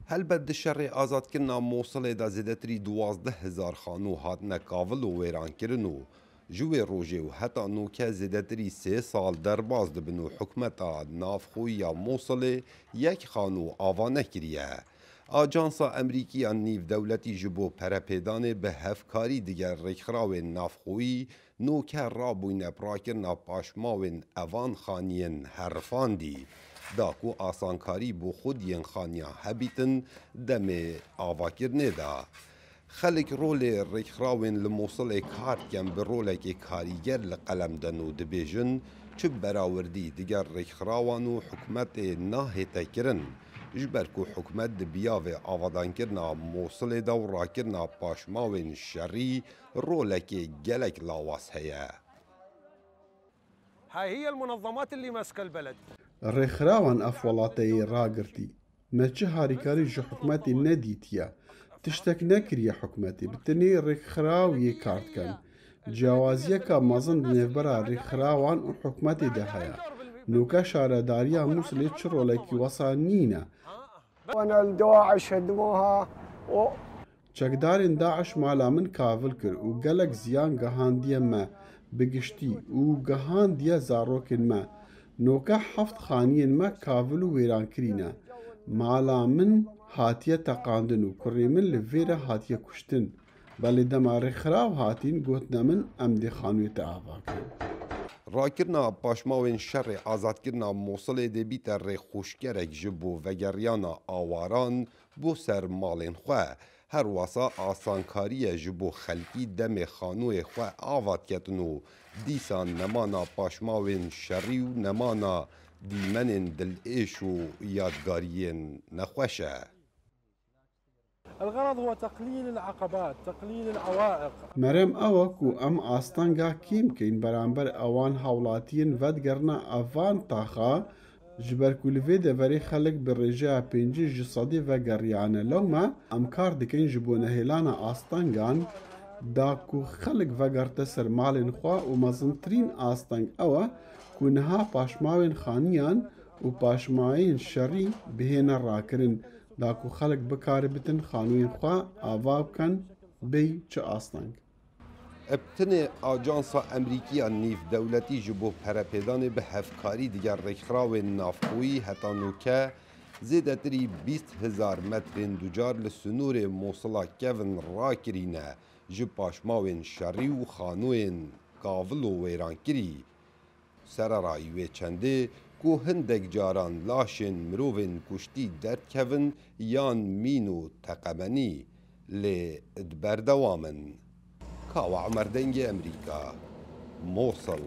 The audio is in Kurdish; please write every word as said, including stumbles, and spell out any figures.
Helbet di şerê azadkirina Mosilê de zêdetirî duwazdeh hezar xanû hatine kavil û wêrankirin û ji wê rojê û heta nûke zêdetirî sê sal derbas dibin û hikûmeta navxweyî ya Mosilê yek xanû ava nekiriye. Ajansa Amerîkî ya Nîvdewletî ji bo perepêdanê bi hevkarî digel rêkxirawên navxweyî nûke rabûyne bi rakirina paşmawên evan xaniyên herifandî, da ku asankarî bo xwediyên xaniya hebîtin demê avakirinê de. Xelk rolê rêkxirawên li Mosilê kar dikin bi rolekê karîger li qelem den û dibêjin, çi berawerdî digel rêkxirawan û hikûmetê nahête kirin, ji ber ku hikûmet di biyavê avadankirina Mosilê de û rakirina paşmawên şerî rolekê gelek lawaz heye. هاي هي المنظمات اللي ماسكة البلد. Rêxirawan ev welateyê ragirtî. Me çi harîkarî ji hikûmetê nedîtiye. Tiştek nekiriye hikûmetê. Bi tenê rêkxiraw yê kar dikin. Ciyawaziyeka mezin di nêvbera rêxirawan û hikûmetê de heye. Nûke şaredariya Mûsilê çi rolekî wesa nîne. وانا الدواعش هدموها و Çekdarên DAIŞ mala min kavil kir û gelek ziyan gihandiye me bi giştî û gihandiye zarokên me. Nûke heft xaniyên me kavil û wêrankirî ne. Mala min hatiye teqandin û kurê min li vê re hatiye kuştin. Belê dema rêxiraw hatîn gotine min em dê xanûyê te ava kirin. Rakirina paşmawên şerê azadkirina Mosilê dê bîte rêxweşkerek ji bo vegeriyana awaran bo ser malên xwe. Her wesa asankarî ye ji bo xelkî demê xanûyê xwe ava diketin û dîsa nemana paşmawên şerî û nemana dîmenên dilêş û yadgariyên nexweş e. الغرض هو تقليل العقبات، تقليل العوائق. Merem ew e ku em astanga kêm keyn beramber ewan hawlatiyên vedigerina evan taxa, ji ber ku li vê deverê xelk bi rêjeya pêncî ji sedî vegeriyane. Lewma em kar dikin ji bo nehêlana astangan, da ku xelk vegerte ser malên xwe û mezintirîn asteng ew e ku niha paşmawên xaniyan û paşmayên şerî bihêne rakirin, da ku xelk bikaribitin xanûyên xwe ava bikin bêy çi asteng. Bi tenê Ajansa Amerîkî ya Nîvdewletî ji bo perepêdanê bi hevkarî digel rêkxirawên navxweyî heta nûke zêdetirî bîst hezar metrên ducar li sinûrê Mosila kevin rakirîne, ji paşmawên şerî û xanûyên kavil û wêrankirî. Sererayî wê çendê ku hindek caran laşên mirovên kuştî derdikevin yan mîn û teqemenî, lê di berdewam in. Kawa Umer Dengê Emerîka, Mosil.